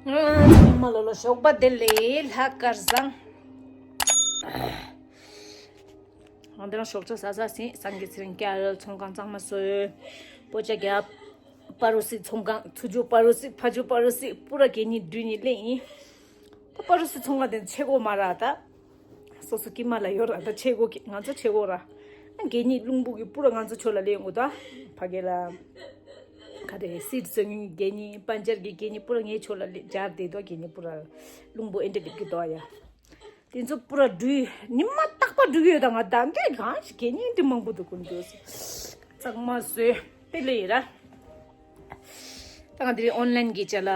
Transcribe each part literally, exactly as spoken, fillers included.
ཚང་མ་ལོ་ལོ་ཞོགས་པ་བདེ་ལེགས། ལྷག་དཀར་བཟང་། ང་འདི་རང་ཞོགས་ཇ་ཟ་ཟ་ཟིན། སང་གི་ཚེ་རིང་སྐྱ་ཚོང་ཁང་གཙང་མ་བཟོས། པོ་ཅ་རྒྱབ། པ་རུ་སི་ཚོང་ཁང་། ཚུར་རྒྱུ་པ་རུ་སི། ཕར་རྒྱུ་པ་རུ་སི། པུ་ར་གད་སྙིགས་འདུས་ནི་ལེན་ཡིན། ད་པ་རུ་སི་ཚོང་ཁང་དེ་ཆེ་གོ་མ་ར་ད། སོ་སོ་ཀྱི་མ་ལ་ཡོད་ར། ད་ཆེ་གོ་གི་ང་ཚོ་ཆེ་གོ་ར། གད་སྙིགས་རླུང་བུ་གི་པུ་ར་ང་ཚོ་ཆོ་ལ་ལེན་གོ་ད། ཕ་གི་ལ། ག་རེ་སིད་སོན་གི་གད་སྙིགས། པན་ཅར་གི་གད་སྙིགས་པུ་ར་ངའི་ཆོ་ལ་ལེན་སྦྱར་དེ་དོ། གད་སྙིགས་པུ་ར་རླུང་བུ་ཨེ་འདྲ་སླེབས་ཀྱི་དོ་ཡ། དེ་ཚོ་པུ་ར་འདུས། ཉི་མ་རྟག་པ་འདུས་ཡོད། ད་ང་ད་འདི་གང་ཞིག་གད་སྙིགས་འདི་མང་པོ་འདུག་ཀུན་འདུག་གཙང་མ་བཟོས་དེ་ལས་ཡིན་ར། ད་ང་འདི་ཨོན་ལན་གྱི་ཅ་ལག་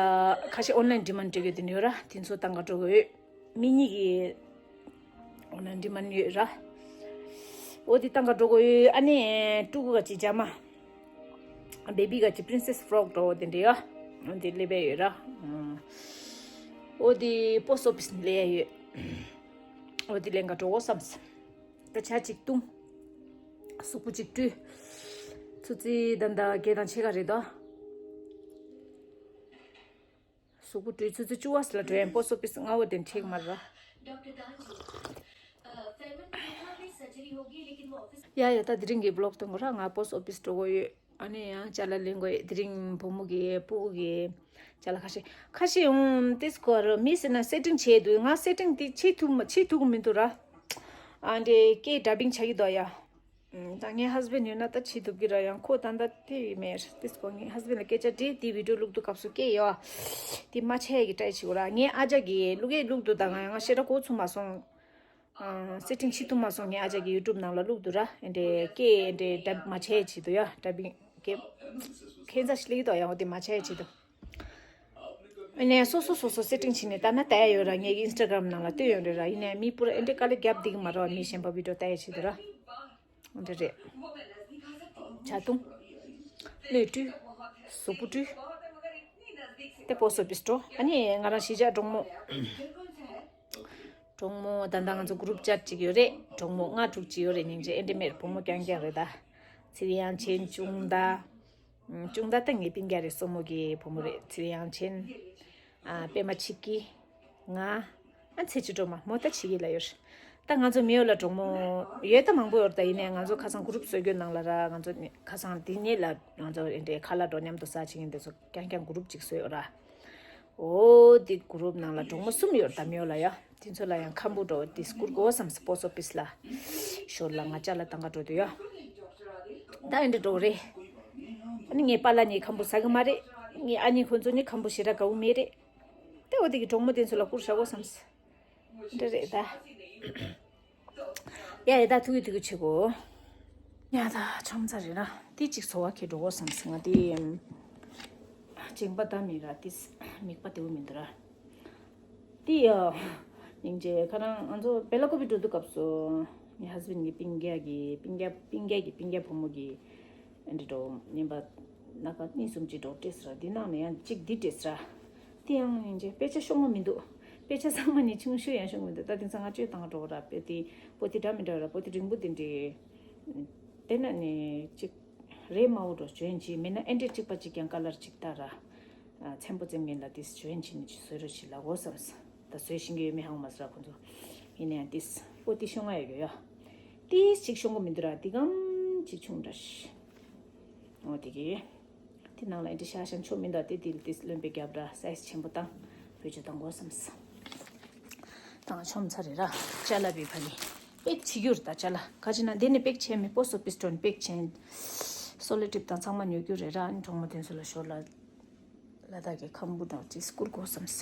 ཁ་ཤས་ཨོན་ལན་ཌི་མན་ཌི་སྤྲད་ཡོད་དེ་ཡོད་ར། དེ་ཚོ་ད་ང་འགྲོ་གི་ཡོད། མི་གཉིས་ཀྱི་ཨོན་ལན་ཌི་མན་ཌི་ཡོད་ར། འོ་དེ་ད་ང་འགྲོ་གི་ཡོད། ཨ་ནི་ཕྲུ་གུ་ག་ཅི་ཇ་མ། བེ་བི་ག་ཅི་པི་རིན་སེ་སི་ཕོ་རོག་འགྲོ་དེ་འདྲ་ཡོད། འོ་དེ་སླེབས་ཡོད་ར། འོ་དེ་པོ་སི་ཊི་ཨོ་ཕི་སི་ནས་སླེབས་ཡོད། འོ་དེ་ལེན་ག་འགྲོ་གོ་བསམས། ད་ཇ་གཅིག་བཏུང་། གཟུགས་པོ་གཅིག་བཀྲུས། ཆུ་ཚོད་ད་ལྟ་བརྒྱད་དང་ཕྱེད་ཀ་རེད་དོ། གཟུགས་པོ་བཀྲུས། ཆུ་ཚོད་བཅུ་པ་ལ་འགྲོ་ཡིན། པོ་སི་ཊི་ཨོ་ཕི་སི་ལྔ་པོ་དེ་འཁྲིག་མ་ར། ཡ་ཡ། ད་དེ་རིང་གི་བི་ལོག་སྟོན་དགོས་ར། ང་པོ་སི་ཊི་ཨོ་ཕི་སི་འགྲོ་དགོས་ཡོད། ཨ་ནི་ཡང་ཅ་ལག་ལེན་དགོས་ཡོད། དེ་རིང་བུ་མོ་གི་སྤུ་གུ་གི་ཅ་ལག་ཁ་ཤས་ཁ་ཤས་ཡོང་ཏིས་ཀོ་ར། མི་ཟེར་ན་སེ་ཊིང་བྱས་འདུག་ང་སེ་ཊིང་དེ་བྱེད་ཐུབ་མ་བྱེད་ཐུབ་ཀྱི་མི་འདུག་ར། ཨ་འདྲེ་སྐད་ཌ་བིང་བྱ་གི་འདུག་ཡ། ད་ངའི་ཧས་བྷེན་ཌི་ཡོད་ན་ད་བྱེད་ཐུབ་ཀྱི་ར། ཡང་ཁོ་ད་ལྟ་དེ་མེད། ཏིས་ཀོ་ངའི་ཧས་བྷེན་ཌི་ལ་སྐད་ཆ་དྲིས། དེ་བི་ཌི་ཡོ་བླུག་དུས་སྐབས་སུ་སྐད་ཡོད་ཨ། དེ་མ་ཆད་ཀྱི་ཊའི་བྱེད་དགོས་ར། ངའི་ཨ་ཅག་གིས་བླུག་གས་བླུག་དུས་ད་ང་ཡང་ང་ཤེས་ར་གོ་ཚུགས་མ་སོང་། ཨ་སེ་ཊིང་བྱེད་ཐུབ་མ་སོང་། ངའི་ཨ་ཅག་གིས་ཡུ་ཊུབ་ནང་ལ་བླུག་དུས་ར། ཨེ་འདྲེ་སྐད་ཨེ་འདྲེ་ཌ་མ་ཆད་བྱེད་དུས་ཡ། ཌ་བིང་སྐད་ཁྱད་མཚར་ཞིག་སླེབས་ཀྱི་འདུག་ཡ། འོ་དེ་མ་ཆད་བྱེད་དུས། ཨ་ནི་སོ་སོ་སོ་སོ་སེ་ཊིང་བྱས་ནས་ལྟ་ན་ལྟ་ཡ་ཡོད་ར། ངའི་ཨིན་སི་ཊ་གྷ་རམ་ནང་ལ་བཏོན་ཡོད་རེད་ར། ཡིན་ནའི་མི་པུ་ར་ཨེ་འདྲེ་དཀའ་ལས་རྒྱབ་བསྡད་ཀྱི་མ་རེད་བ། མི་གཞན་པ་བི་ཌི་ཡོ་ལྟ་ཡ་བྱེད་དུས་ར། འདི་རེད། ཇ་བཏུང་། སྣོད་བཀྲུས། གཟུགས་པོ་བཀྲུས། དེ་པོ་སི་ཊི་ཨོ་ཕི་སི་འགྲོ། ཨ་ནི་ང་རང་གཞིས་ཆགས་གྲོགས་མོ། གྲོགས་མོ་ད་ལྟ་ང་ཚོ་གུ་རུབ་ཅེཊ་ཅིག་ཡོད་རེད། གྲོགས་མོ་ལྔ་དྲུག་ཅིག་ཡོད་རེད། སྙིང་རྗེ། ཨེ་འདྲེ་མེད། བུ་མོ་རྐྱང་རྐྱང་རེད་ད། ཚེ་རིང་དབྱངས་ཅན། ཅུང་ཟླ། ཨུམ། ཅུང་ཟླ་ད་ངའི་སྤུན་ཀྱག་རེད། སྲུ་མོ་གི་བུ་མོ་རེད། ཚེ་རིང་དབྱངས་ཅན། ཨ་པད་མ་ཆིག་སྐྱིད། ང་། ཨ་ཚེ་ཆུ་སྒྲོལ་མ། མོ་ད་ཕྱི་རྒྱལ་ལ་ཡོད། ད་ང་ཚོ་མི་ཡོད་ལ། གྲོགས་མོ་ཡོད་ད་མང་པོ་ཡོད་རེད་ད། ཡིན་ནའི་ང་ཚོ་ཁ་སང་གུ་རུབ་བཟོ་རྒྱུ་ནང་ལ་ར། ང་ཚོ་ནི་ཁ་སང་འདི་ཉིད་ལ་ང་ཚོ་འདྲའི་ཁ་ལག་འགྲོ་མཉམ་དུ་ཟ་བྱེད་མཁན་དེ་ཚོ་རྐྱང་རྐྱང་གུ་རུབ་ཅིག་བཟོས་ཡོད་ར། འོ་དེ་གུ་རུབ་ནང་ལ་གྲོགས་མོ་གསུམ་ཡོད་རེད་ད། མི་ཡོད་ལ་ཡ། དེ་ཚོ་ལ་ཡང་ཁམ་བུ་འགྲོ་དེ་བསྐུར་དགོས་བསམས། པོ་སི་ཊི་ཨོ་ཕི་སི་ལ། ཞོར་ལ་ང་ཅ་ལག་བཏང་ག་འགྲོ་དུས་ཡ། ད་ཨེ་འདྲ་འགྲོ་རེད། ཨ་ནི་ངའི་པཱ་ལགས་གཉིས་ཁམ་བུ་ཟ་གི་མ་རེད། ངའི་ཨ་ནེ་ཁོ་ཚོ་ནི་ཁམ་བུ་ཞེ་དྲག་དགའ་བོ་མེད་རེད། དེ་འོ་དེ་གི་གྲོགས་མོ་དེ་ཚོ་ལ་བསྐུར་བཞག་དགོས་བསམས། འདྲ་རེད་ད། ཡ་ཡ། ད་ཐུག་གི་ཐུག་གི་བྱེད་དགོས། ཡ་ད་ཆོམ་ཚ་རེད་ར། དེ་གཅིག་ཚོ་བ་ཁྱེར་འགྲོ་དགོས་བསམས། ང་དེ་ཨམ། ཅིང་པ་ད་མི་ར། དེ་མིག་པ་དེ་བོ་མི་འདུག་ར། དེ་ཡ། སྙིང་རྗེ། ཁ་རང་ང་ཚོ་བེ་ལ་ཀོ་བི་འགྲོ་དུས་སྐབས་སུ་ངའི་ཧས་བྷེན་ཌི་གི་སྤུན་ཀྱག་གི་སྤུན་ཀྱག་སྤུན་ཀྱག་གི་སྤུན་ཀྱག་བུ་མོ་གི་འདི་འགྲོ་ཉན་པ་སྣ་ཁ་གཉིས་གསུམ་ཅིག་འགྲོ་སྤྲད་ཟེར་ར། འདི་ནང་ནས་ཡང་གཅིག་འདི་སྤྲད་ཟེར་ར། དེ་ཡང་སྙིང་རྗེ། དཔེ་ཆ་ཤོང་གི་མི་འདུག་དཔེ་ཆ་ཚང་མ་ནི་ཆུང་ཤོས་ཡང་ཤོང་གི་མི་འདུག་ད་དེང་སང་ང་བཅོས་བཏང་འགྲོ་ར། དཔེ་དེ་པོ་ཏི་འདྲ་མི་འདྲ་ར། པོ་ཏི་འབྲིང་པོ་དེ་འདྲའི། དེ་ན་ནི་གཅིག་རེད་མ་འོ་འགྲོ་འཇོན་ཅི་མིན་ན་ཨེ་འདྲས་གཅིག་པ་གཅིག་ཀྱང་ཀ་ལར་གཅིག་ལྟ་ར། ཨ་ཚེམ་པོ་ཙེམ་ངན་ལ་ཏིས་འཇོན་ཅི་ནི་ཅི་བཟོས་རོ་ཅི་ལ་འོ་བསམས། ད་བཟོས་ཤིང་གི་ཡོད་མི་ཧང་མ་སི་ར་ཁོ་ཚོ། ཡིན་ནའང་ཏིས་པོ་ཏི་ཤོང་ང་ཡོད་གི་ཡོད། ཏིས་གཅིག་ཤོང་གི་མི་འདུག་ར། འདི་གམ་གཅིག་ཆུང་འདྲ་ཤི། འོ་དེ་གི། དེ་ནང་ལ་ཨེ་འདྲས་ཤ་ཤ་མཆོག་མི་འདུག་དེ་དེ་ལ་ཏིས་རློན་པའི་རྒྱབ་ར་སའི་ཛི་ཆེན་པོ་བཏང་། བེད་སྤྱོད་བཏང་དགོས་བསམས། དང་ཆོམ་ཚ་རེད་ར། ཅ་ལག་པའི་ཕ་གི། པེག་བྱེད་རྒྱུ་རེད་ད་ཅ་ལག་ག་ཅི་ན་འདི་ནི་པེག་བྱས་མེད། པོ་སི་ཊི་ཨོ་ཕི་སི་འགྲོ་ནི་པེག་བྱས། སོ་ལེ་ཊེབ་དང་ཚང་མ་ཉོ་རྒྱུ་རེད་ར། ཨ་ནི་གྲོགས་མོ་དེ་ཚོ་ལ་ཞོར་ལ་ལ་དྭགས་ཀྱི་ཁམ་བུ་དང་ཅིག་བསྐུར་དགོས་བསམས།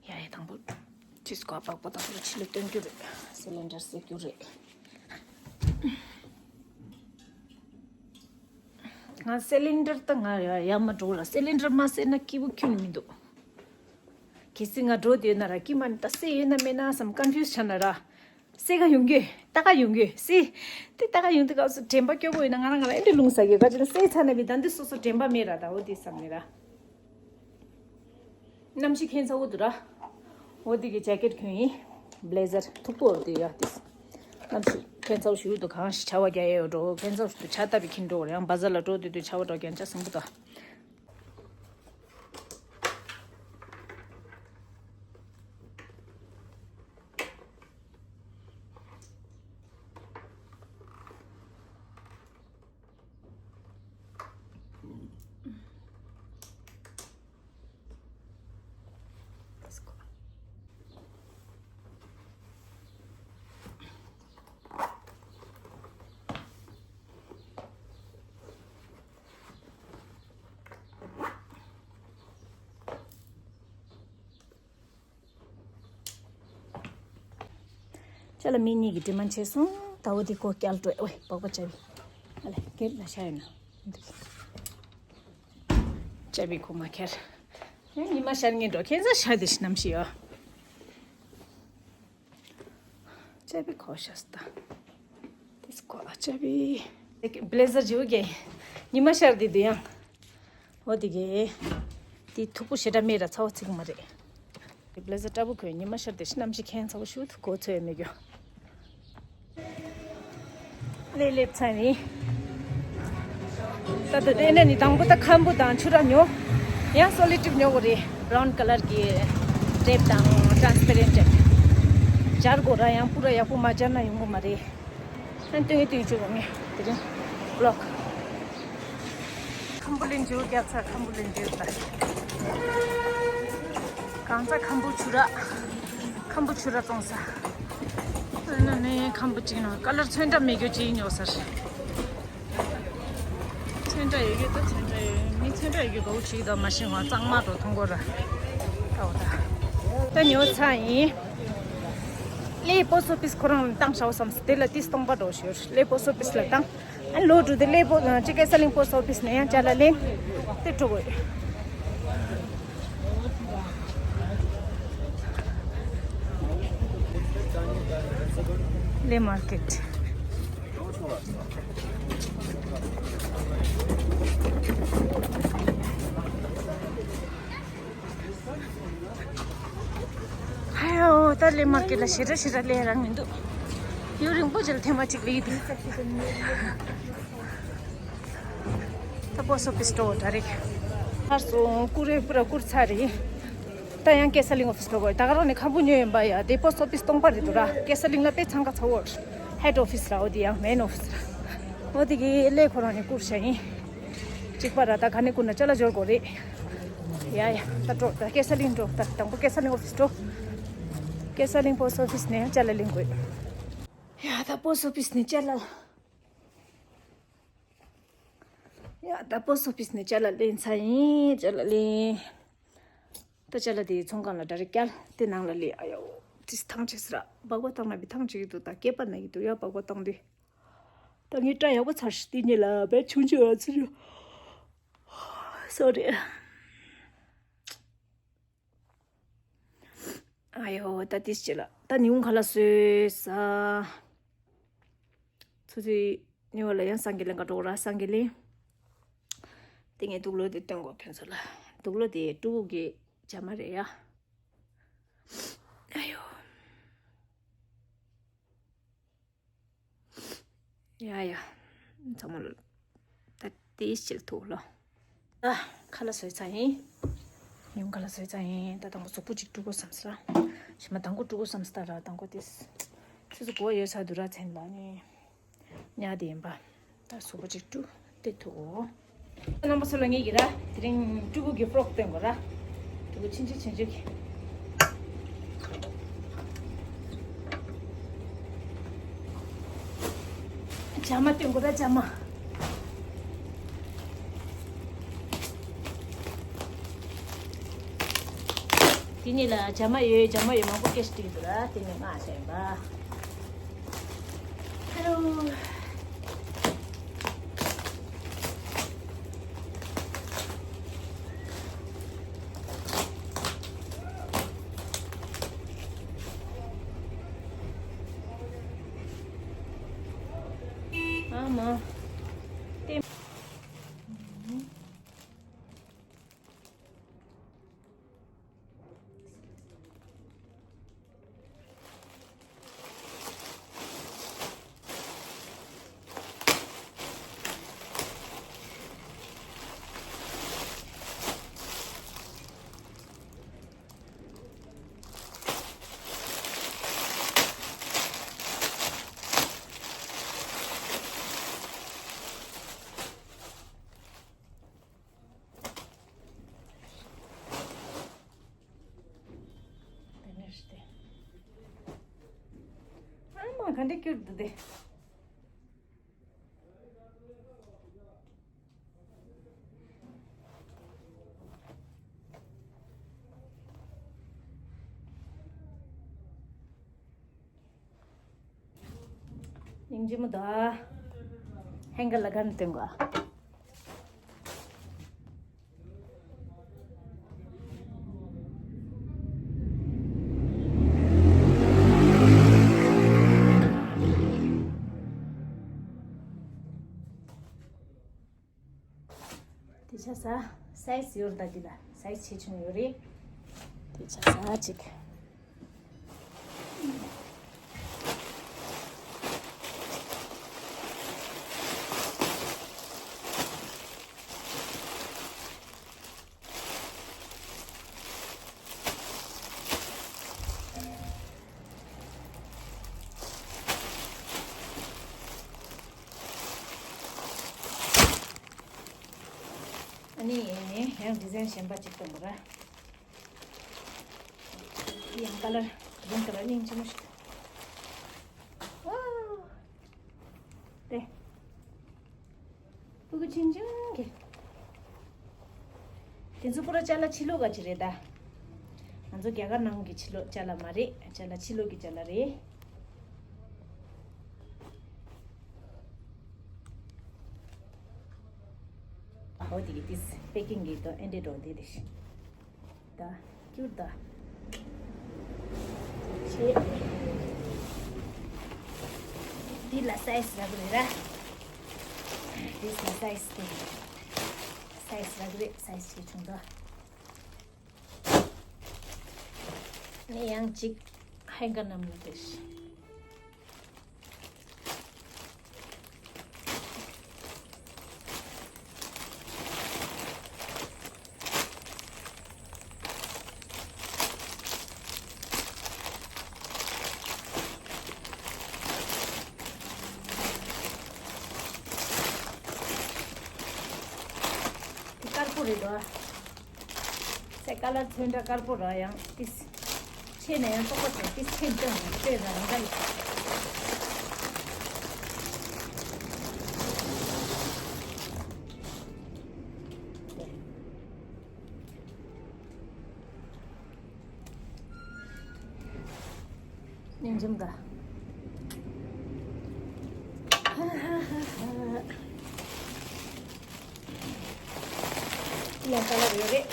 ཡ་ཡ་དང་པོ་ཅིག་སྐོར་པགས་པ་དང་པོ་ཕྱི་ལ་སྟོན་རྒྱུ་རེད། སི་ལིན་ཌར་བསད་རྒྱུ་རེད། ང་སི་ལིན་ཌར་ད་ང་ཡ་ཡ་མ་འགྲོ་ལ། སི་ལིན་ཌར་མ་བསད་ན་སྐྱིད་པོ་ཁྱོན་ནས་མི་འདུག་གལ་སྲིད་ང་འགྲོ་དུས་ན་ར་སྐྱིད་མ་ནི་ད་བསད་ཡོད་ན་མེད་ན་བསམ་ཀོན་ཕིའུ་སི་ཆགས་ན་ར། བསད་ག་ཡོང་གི་ད་ག་ཡོང་གི་བསད། དེ་ད་ག་ཡོང་དུས་སྐབས་སུ་དྲན་པ་སྐྱོ་པོ་ཡོད་ན་ང་རང་ང་རང་ཨེ་འདྲ་ལུང་ཟ་གི་ག་ཅི་ན་བསད་ཚར་ན་བི་ད་འདི་སོ་སོ་དྲན་པ་མེད་ར། ད་འོ་དེ་བསམ་ནི་ར། གནམ་གཤིས་ཁྱད་མཚར་པོ་འདུག་ར། འོ་དེ་གི་ཇེ་ཀེཊ་གྱོན་ཡིན། བྷི་ལེ་ཛར་མཐུག་པོ་འདུག་ཡ་དེ། གནམ་གཤིས་ཁྱད་མཚར་པོ་ཞིག་འདུག་གང་ཞིག་ཆར་པ་རྒྱག་ཡས་ཡོད་འགྲོ། ཁྱད་མཚར་པོ་ཞིག་འདུག་ཆར་ལྟ་བུ་འཁྱེར་འགྲོ་རེད། ཡང་བ་ཛར་ལ་འགྲོ་དུས་དུས་ཆར་པ་འགྲོ་རྒྱན་ཆ་བཟང་པོ་དང་། ཅ་ལག་མི་གཉིས་ཀྱི་ཌི་མན་ཌི་བྱས་སོང་། ད་འོ་དེ་ཀོ་སྐྱལ་སྤྲོད། ཨོའི་སྦག་སྦག་ཅ་བི། ཨ་ལེ་སྐེད་ལ་ཤ་ཡོད་ན། ཅ་བི་ཁོ་མ་ཁྱེར། ཡང་ཉི་མ་ཤར་ངེས་འགྲོ་ཁྱེད་ཚོ་ཤ་དེ་ཤི་ནམ་ཤི་ཡོད། ཅ་བི་ཁོ་ཤ་སྟ། དེ་ཁོ་ཅ་བི། བི་ལེ་ཛར་ཇི་བོ་གེ། ཉི་མ་ཤར་དེ་དུ་ཡང་། འོ་དེ་གེ། དེ་མཐུག་པོ་ཞེ་དྲག་མེད་ར་ཚ་བ་ཚིག་མ་རེད། བི་ལེ་ཛར་ཏྲ་བུ་ཁོས་ཉི་མ་ཤར་དེ་ཤི་ནམ་ཤི་ཁྱེད་ཚ་བོ་ཤུ་ཐུ་གོ་ཚོད་མེད་གྱོ། ལེ་ལེབ་ཚན་ནི། ད་དུ་ལེ་ནས་ནི་དང་པོ་ད་ཁམ་བུ་དང་ཆུ་ར་ཉོ། ཡང་སོ་ལི་ཊིབ་ཉོ་གོ་རེད། བྷ་རའུན་ཀ་ལར་གྱི་ཊེབ་དང་ཊྲན་སི་པེ་རེན་ཊེབ། སྦྱར་གོ་ར་ཡང་པུ་ར་ཡག་པོ་མ་སྦྱར་ན་ཡོང་གོ་མ་རེད། ཨན་ཏུང་ཏུང་ཅུ་ངེ་དེ་རིང་ལོག་ཁམ་བུ་ལེན་ཇུ་རྒྱབ་ཚ་ཁམ་བུ་ལེན་ཇུ་ད། གང་ཚ་ཁམ་བུ་ཆུ་ར། ཁམ་བུ་ཆུ་ར་བཙོང་ས། ཨ་ན་ནས་ཁམ་བུ་གཅིག་ནང་ཀ་ལར་ཚོན་ཁྲ་མེད་རྒྱུ་གཅིག་ཉོ་ས་རེད། ཚོན་ཁྲ་ཡོད་རྒྱུ་ད་ཚོན་ཁྲ་ཡོད་མི་ཚོན་ཁྲ་ཡོད་རྒྱུ་ག་བོ་གཅིག་ད་མ་ཤེས་ཧོ་གཙང་མ་འགྲོ་ཐོང་གོ་ར། ད་འོ་ད། ད་ཉོ་ཚ་ཡིན། ལེ་པོ་སི་ཨོ་ཕིས་ཁོ་རང་ལ་བཏང་བྱའོ་བསམ་སྟེ་ལ་ཏིས་སྟོང་པ་འགྲོ་ཞོར་ལེ་པོ་སི་ཨོ་ཕིས་ལ་བཏང་། ཨ་ལོ་འགྲོ་དེ་ལེ་པོ་ཅི་ཀེ་ས་ལིང་པོ་སི་ཨོ་ཕིས་ནས་ཡང་ཅ་ལག་ལེན་དེ་འགྲོ་དགོས། ལེ་མར་ཀེ་ཊི། ཧའོ། ད་ལེ་མར་ཀེ་ཊི་ལ་ཞེ་དྲག་ཞེ་དྲག་ལེ་རང་མི་འདུག་ཡུན་རིང་པོ་ཅིག་ལ་ཐེངས་མ་གཅིག་ལེ་ཡི་འདུག་ད་པོ་སི་ཨོ་ཕིས་འགྲོ་འདྲ་རེད། ཧར་སོང་ཀུ་རེ་པུ་ར་ཀུར་ཚར་རེད། ད་ཡང་ཀེ་ས་ལིང་ཨོ་ཕིས་འགྲོ་དགོས། ད་ག་རང་ནས་ཁམ་བུ་ཉོས་ཡིན་པ་ཡ་དེ་པོ་སི་ཨོ་ཕིས་སྟོང་པ་རེད་འདུག་ར། ཀེ་ས་ལིང་ལ་དཔེ་འཚང་ཁ་ཚ་བོ། ཧེཌ་ཨོ་ཕིས་ར་འོ་དེ་ཡང་མེན་ཨོ་ཕིས་ར། འོ་དེ་གི་ལེ་ཁོ་རང་ནས་ཀུར་བྱ་ཡིན། གཅིག་པ་ར་ད་ག་ནས་ཀུར་ན་ཅ་ལག་འབྱོར་དགོས་རེད། ཡ་ཡ་ད་འགྲོ་ད་ཀེ་ས་ལིང་འགྲོ་ད་དང་པོ་ཀེ་ས་ལིང་ཨོ་ཕིས་འགྲོ། ཀེ་ས་ལིང་པོ་སི་ཨོ་ཕིས་ནས་ཅ་ལག་ལེན་དགོས། ཡ་ད་པོ་སི་ཨོ་ཕིས་ནས་ཅ་ལག་ཡ་ད་པོ་སི་ཨོ་ཕིས་ནས་ཅ་ལག་ལེན་ཚར་ཡིན། ཅ་ལག་ལེན། ད་ཅ་ལག་དེ་ཚོང་ཁང་ལ་འདྲ་རེ་བསྐྱལ་དེ་ནང་ལ་ལས། ཨ་ཡོ། ཏིས་ཐང་ཆད་སི་ར་སྦག་སྦག་བཏང་ན་བི་ཐང་ཆད་ཀྱི་འདུག་ད་སྐེད་པ་ན་གི་འདུག་ཡ་སྦག་སྦག་བཏང་དུས། ད་ངས་སྐྲ་ཡག་པོ་ཚར་ཤི་དེ་ཉིད་ལ་བས་ཆུང་ཆུང་ཨ་ཚུ་རུ། སོ་རི། ཨ་ཡོ་ད་ཏིས་ཆད་ལ་ད་ཉུང་ཁ་ལ་སོས་ས། ཚོ་ཚོའི་ནི་བ་ལ་ཡང་སང་གི་ལེན་ག་འགྲོ་ར་སང་གི་ལེན། དེ་ངས་དུག་ལོ་དེ་སྟོན་གོ་ཁྱོད་ཚོ་ལ། དུག་ལོ་དེ་ཕྲུ་གུ་གི་ཇ་མ་རེད་ཡ། ཨ་ཡོ། ཡ་ཡ། ཚང་མ་ལོ། ད་དེ་ཕྱིར་ཐུག་ལོ། ད་ཁ་ལག་བཟོས་ཚར་ཡིན། ཡུམ་ཁ་ལག་བཟོས་ཚར་ཡིན། ད་དང་པོ་གཟུགས་པོ་གཅིག་བཀྲུ་དགོས་བསམ་ས། ཞི་མ་དང་པོ་བཀྲུ་དགོས་བསམ་ས་ད་ར་དང་པོ་དེ། ཆུ་ཚོད་དགུ་པ་ཡོལ་ཚར་འདུག་ར་མཚན་ལ་ནི། ཉལ་བསྡད་ཡིན་པ། ད་གཟུགས་པོ་གཅིག་བཀྲུ། དེ་ཐུག་གོ། རྣམ་པ་ཚོ་ལ་ངེད་ཀྱི་ར། དེ་རིང་ཕྲུ་གུ་གི་ཕོ་རོག་སྟོན་གོ་ར། ཕྲུ་གུ་ཆུང་ཆུང་ཆུང་ཆུང་གི། ཇ་མ་སྟོན་གོ་ར་ཇ་མ། དེ་ནི་ལ་ཇ་མ་ཡོད་ཇ་མ་ཡོད་མང་པོ་སྐད་ཆ་དྲིས་འདུག་ར། དེ་ནི་ང་ཞེན་པ། ཧེ་ལོ། ཨ་མ། ཏེ། དེ་ནས་ཏེ། ཨ་མ་ག་འདྲ་སྐྱུར་འདུག་དེ། སྙིང་རྗེ་མོ་ད། ཧེང་གར་ལ་ག་ནས་སྟོན་གོ། དེ་ཆ་ས་སའི་ཛི་ཡོད་རེད་ད། འདི་ལ་སའི་ཛི་ཆེ་ཆུང་ཡོད་རེད། དེ་ཆ་ས་ཅིག་ཨ་ནི་ཡང་ཌི་ཛའིན་གཞན་པ་ཅིག་གཏོང་གི་ར། ཡང་ཀ་ལར་གྲིན་ཀ་ལར་སྙིང་རྗེ་མོ་ཞིག་ཨོ། དེ། སྤུ་གུ་ཆུང་ཆུང་གི། དེ་ཚོ་པུ་ར་ཅ་ལག་ཕྱི་ལོགས་ག་ཅི་རེད་ད། ང་ཚོ་རྒྱ་གར་ནང་གི་ཕྱི་ལོགས་ཅ་ལག་མ་རེད། ཅ་ལག་ཕྱི་ལོགས་ཀྱི་ཅ་ལག་རེད། ཨ་འོ་དེ་གི་ཏིས་པེ་ཀིང་གི་དོ་ཨེ་འདྲེ་འགྲོ་དེ་དེ་ཤི། ད་སྐྱུར་ད། ཆེ། འདི་ལ་སའི་ཛི་རག་རེད་ར། འདི་ལ་སའི་ཛི་དེ། སའི་ཛི་རག་རེད། སའི་ཛི་ཆེ་ཆུང་ད། ནས་ཡང་གཅིག་ཧེང་གར་རྣམས་ལ་དེ་ཤི། དཀར་པོ་རེད་དོ། སེ་ཀ་ལར་ཚོན་འདྲ་དཀར་པོ་ར་ཡང་ཏིས། ཆེ་ན་ཡང་ཙོག་པ་ཚོ་ཏིས་ཆེན་སྟོན་ནས་སྤྲད་ན་རང་འདྲ་ཡིན། སྙིང་རྗེ་མོ་ད། ཡང་ཀ་ལར་ཡོད་རེད།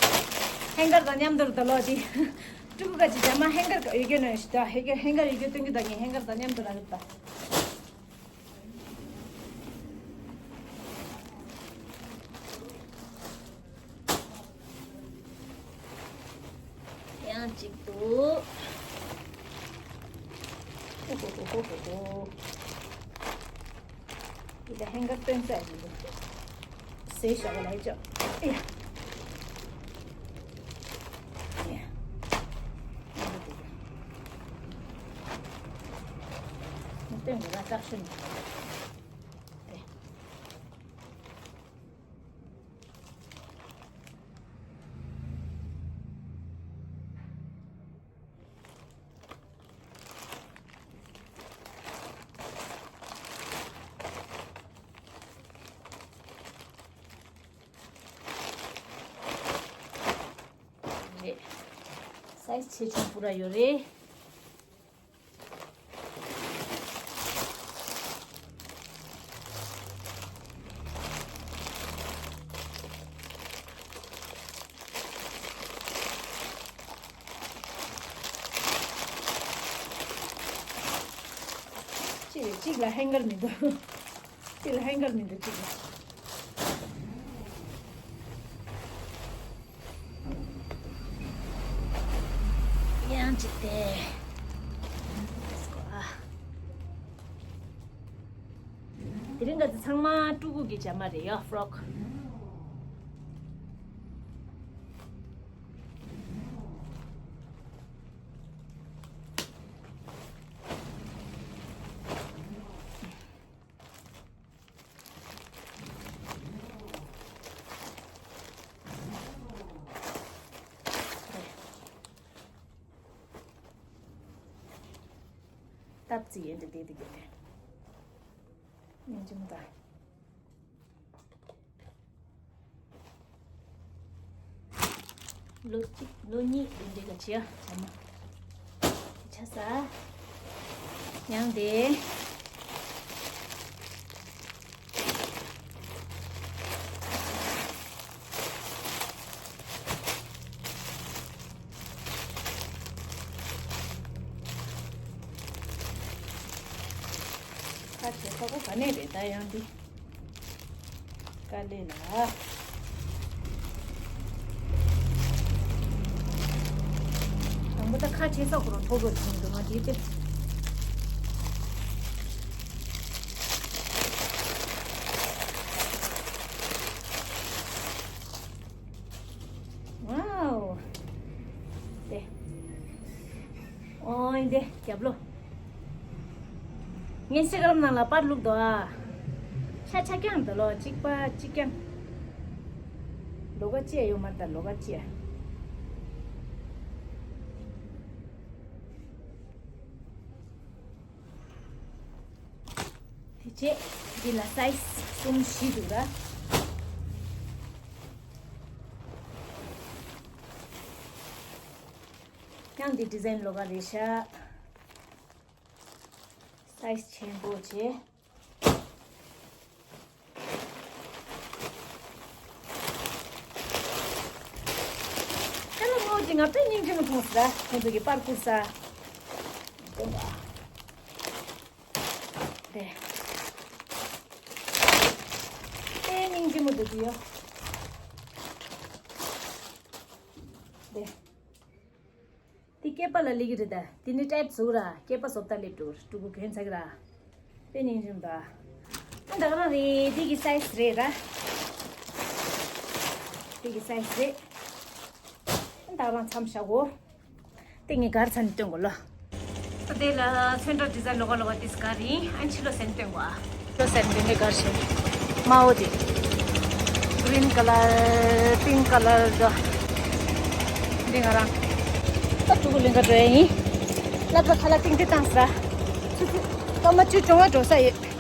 ཧེང་གར་དང་མཉམ་དུ་རེད་ད་ལོ་ཅི། ཕྲུ་གུ་ག་ཅི་ཇ་མ་ཧེང་གར་ཡོད་རྒྱུ་ནོ་ཞིག་ད། ཧེང་གར་ཧེང་གར་ཡོད་རྒྱུ་སྟོན་རྒྱུ་ད། ངས་ཧེང་གར་དང་མཉམ་དུ་ར་རེད་ད། ཡང་གཅིག་ཏུ། ཧོ་ཧོ་ཧོ་ཧོ་ཧོ། འདི་ད་ཧེང་གར་སྟོན་ས་ཡིན་འདུག་ཟས་ཞོག་ལ་ཡི་ཅོ། ཨེ་ཡ། ཨེ་ཡ། མི་སྟོན་དགོས་ན་སྐྲག་ཤོས་མི་འདུག་དེ། རེད། སའི་ཛི་ཆེ་ཆུང་པུ་ར་ཡོད་རེད། གཅིག་གཅིག་ལ་ཧེང་གར་མི་འདུག་གཅིག་ལ་ཧེང་གར་མི་འདུག་གཅིག་ལ། ཡང་གཅིག་དེ། དེ་རིང་ག་ཚོད་ཚང་མ་ཕྲུ་གུ་གི་ཇ་མ་རེད་ཡ། ཕྲོག་སྟབས་ཙི་ཡན་དུ་བསྡད་དུ་གྱུར་ཏེ། སྙིང་རྗེ་མོ་དང་། ལོ་གཅིག་ལོ་གཉིས་དེ་འདྲའི་ག་བྱེད་ཡ་བྱ་མ། ཆ་ས། ཡང་དེ། ས་གོ་ག་ནས་རེད་ད་ཡང་འདི། དཀའ་ལས་ལ། དང་པོ་ད་ཁ་ཆེ་ས་ཁོ་རང་ཐོག་རོ་བྱུང་འདུག་ང་དེའི་ཏེ། ཝའོ། དེ། ཨོ་ཡིན་དེ་རྒྱབ་ལོ། ངས་ཨིན་སི་ཊ་གྷ་རམ་ནང་ལ་པར་བླུགས་འདུག་ཨ། ཤ་ཆ་རྐྱང་འདུག་ལོ་གཅིག་པ་གཅིག་རྐྱང་། ལོ་ག་ཅི་ཡ་ཡོད་མ་རེད་ད་ལོ་ག་ཅི་ཡ། དེ་རྗེས་འདི་ལ་སའི་ཛི་གསུམ་བཞི་འདུག་ར། ཡང་འདི་ཌི་ཛའིན་ལོ་ག་རེད་ཤག་སའི་ཛི་ཆེན་པོ་བྱས། ཨ་ལ་མོ་ཅི་ང་དཔེ་སྙིང་རྗེ་མོ་མཐོང་སི་ར་ཁོང་ཚོ་གི་པར་བསྐུར་ས། དེ། དཔེ་སྙིང་རྗེ་མོ་འདུག་གི་ཡོ། དེ། དེ་སྐེད་པ་ལ་སླེབས་ཀྱི་རེད་ད། དེ་ནི་ཊའིཊ་བཟོ་ར་སྐེད་པ་བཟོ་ལྟ་སླེབས་འགྲོ་ཕྲུ་གུ་གྱོན་ཚར་གི་ར། དཔེ་སྙིང་རྗེ་མོ་འདུག་ཨ་ད་ག་རང་རེད་དེ་གི་སའི་ཛི་རེད་ར། དེ་གི་སའི་ཛི་རེད། ཨ་ད་ག་རང་མཚམས་བཞག་གོ། དེ་ངས་གར་ཚ་ནས་སྟོན་གོ་ལོ། དེ་ལ་ཚོན་ཁྲ་ཌི་ཛའིན་ལོ་ག་ལོ་ག་དེ་ག་རེད། ཨ་ཕྱི་ལོ་ཟན་སྟོན་གོ་ཨ། ལོ་ཟན་དེ་ངས་གར་བྱས། མའོ་དེ། གི་རིན་ཀ་ལར་པིང་ཀ་ལར་དོ། འདི་ང་རང་། ད་ཕྲུ་གུ་ལེན་ག་འགྲོ་ཡ་ཡིན། སློབ་གྲྭ་ཁ་ལག་སྟེང་དེ་བཏང་ས། ཆུ་ཚོད་སྐར་མ་བཅུ་བཅོ་ལྔ་འགྲོ་ས་ཡོད།